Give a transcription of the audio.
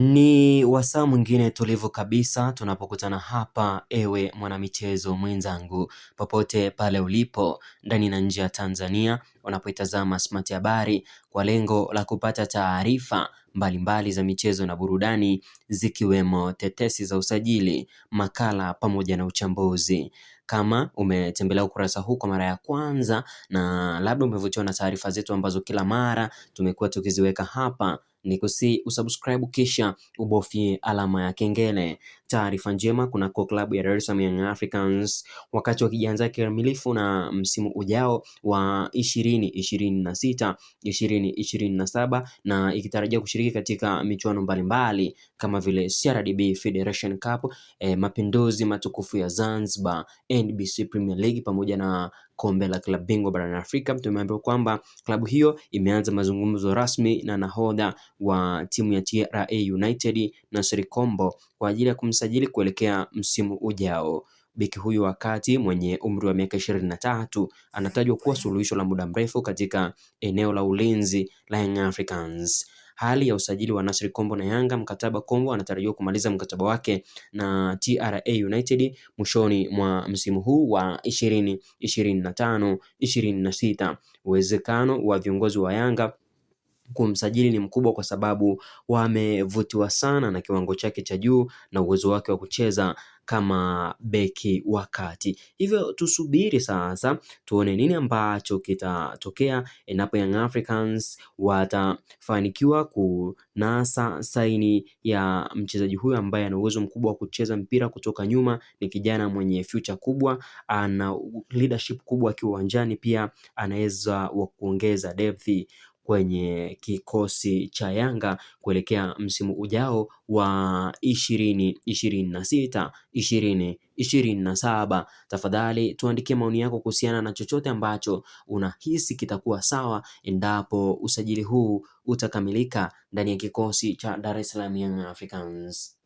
Ni wasaa mwingine tulivu kabisa tunapokutana hapa, ewe mwanamichezo mwenzangu, popote pale ulipo ndani na nje ya Tanzania, unapoitazama Smart Habari kwa lengo la kupata taarifa mbalimbali za michezo na burudani, zikiwemo tetesi za usajili, makala pamoja na uchambuzi. Kama umetembelea ukurasa huu kwa mara ya kwanza na labda umevutiwa na taarifa zetu ambazo kila mara tumekuwa tukiziweka hapa ni kusi usubscribe kisha ubofye alama ya kengele. Taarifa njema kunako klabu ya Dar es Salaam Young Africans wakati wakijiandaa kikamilifu na msimu ujao wa 2026 2027 na ikitarajia kushiriki katika michuano mbalimbali kama vile CRDB Federation Cup, Mapinduzi Matukufu ya Zanzibar, NBC Premier League pamoja na kombe la klabu bingwa barani Afrika. Tumeambiwa kwamba klabu hiyo imeanza mazungumzo rasmi na nahodha wa timu ya TRA United Nasri Kombo kwa ajili ya kumsajili kuelekea msimu ujao. Beki huyu wa kati mwenye umri wa miaka 23 anatajwa kuwa suluhisho la muda mrefu katika eneo la ulinzi la Young Africans. Hali ya usajili wa Nasri Kombo na Yanga, mkataba Kombo anatarajiwa kumaliza mkataba wake na TRA United mwishoni mwa msimu huu wa 2025 26. Uwezekano wa viongozi wa Yanga kumsajili ni mkubwa kwa sababu wamevutiwa sana na kiwango chake cha juu na uwezo wake wa kucheza kama beki wa kati. Hivyo tusubiri sasa tuone nini ambacho kitatokea endapo Young Africans watafanikiwa kunasa saini ya mchezaji huyu ambaye ana uwezo mkubwa wa kucheza mpira kutoka nyuma. Ni kijana mwenye future kubwa, ana leadership kubwa akiwa uwanjani, pia anaweza wa kuongeza depth kwenye kikosi cha Yanga kuelekea msimu ujao wa 2026 2027. Tafadhali tuandikie maoni yako kuhusiana na chochote ambacho unahisi kitakuwa sawa endapo usajili huu utakamilika ndani ya kikosi cha Dar es Salaam Young Africans.